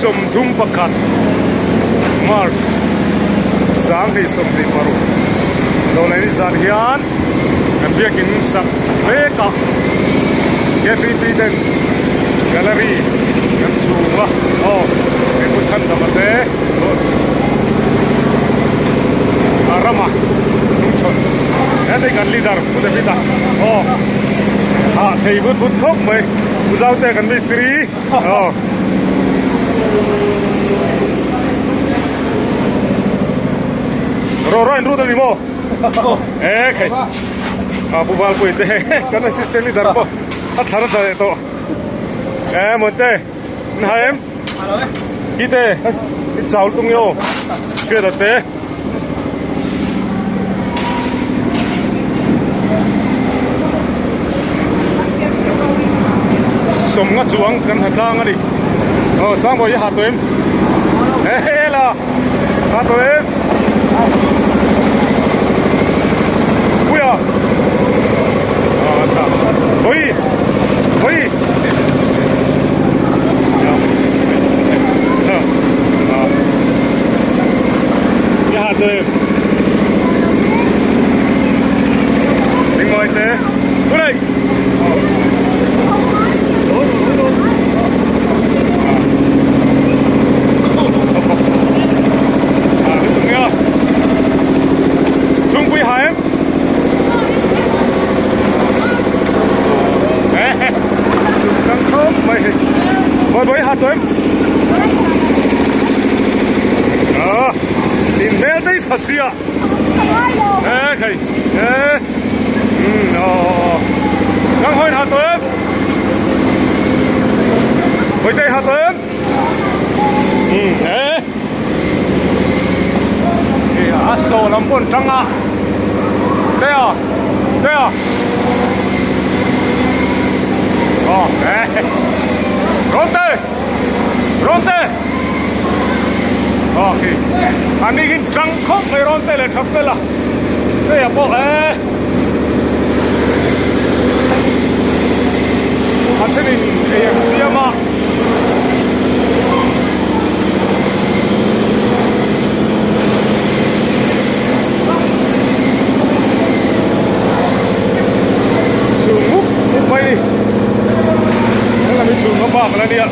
31 March 2026 Dawlaini zan hian kan biakin sak mek a KTP ten gallery kan chhung a aw hei pu Chhandama te a rama hnungchhawn heti kan leader Pu David a aw hah thei vut vut khawp mai Pu Zaute kan mistiri aw. Ro ro in rut ani maw e khai a Pu Valpui te kan assistant leader pawh a thlan a tla leh tawh e Muante in hai em Kite i chau lutuk nge aw hriat a te. Sawmnga chuang kan ha tlang a ni aw Sangbawi hi ha tawh em he la ha tawh em puia a tha hawi hawi Sia e khai e um aw nang hawi ha tawh em hawi te ha tawh em um e a saw lam pawh an tang a te a te a aw e rawn te rawn te. Aw khi a ni hi tang khawp mai rawn te leh thap vel a hei ah pawh eee a thenin ei an siam a. Chhung mup mup mai ni helam hi chhung a bak la nia.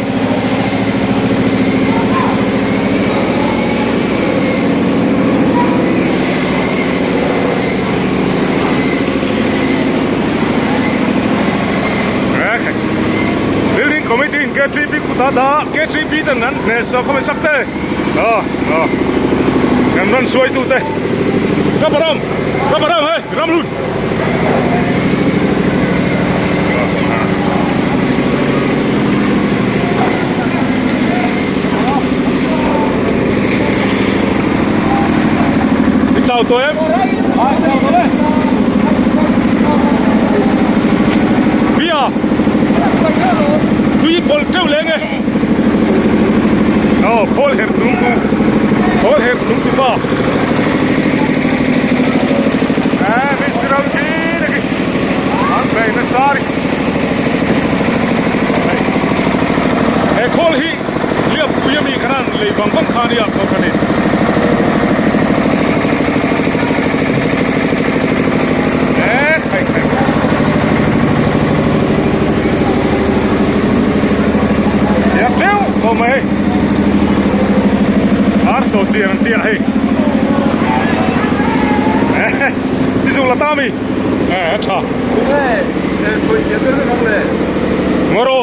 Building committee in KTP kut a dah KTP ten an hne sa khawm sak te kan rawn hruai tu te ka ram ka ram hei ram lut. Chào tụi em. Bia. Tui bol treu leng e. Oh, khol her tung tu. Khol her tung tu pa. He khawl hi Liapui ami khan an lei bang bang kha ania tawh ka ni. Ti zung la ta mi a tha Ngoro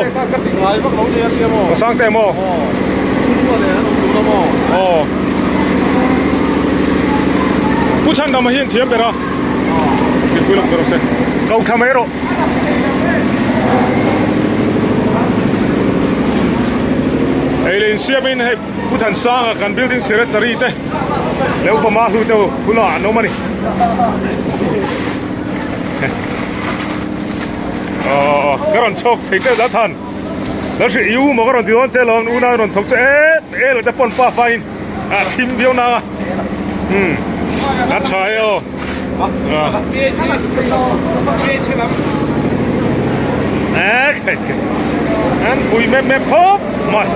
Ka sang te maw Aw Pu Chhandama hi an thiam ber a Thilpui lawk ber awm se Ko thla mai rawh Hei leh insiamin hei Pu Thansanga kan building secretary te leh upa Mahlu te bulah an awm a ni. Aww ka rawn chhawk thei teuh la than la hrih i u maw ka rawn ti dawn che lawm unau rawn thawk che e e la te pawn pa fa in a thim viau nang a umm a tha e aw e an pui mep mep khawp mai.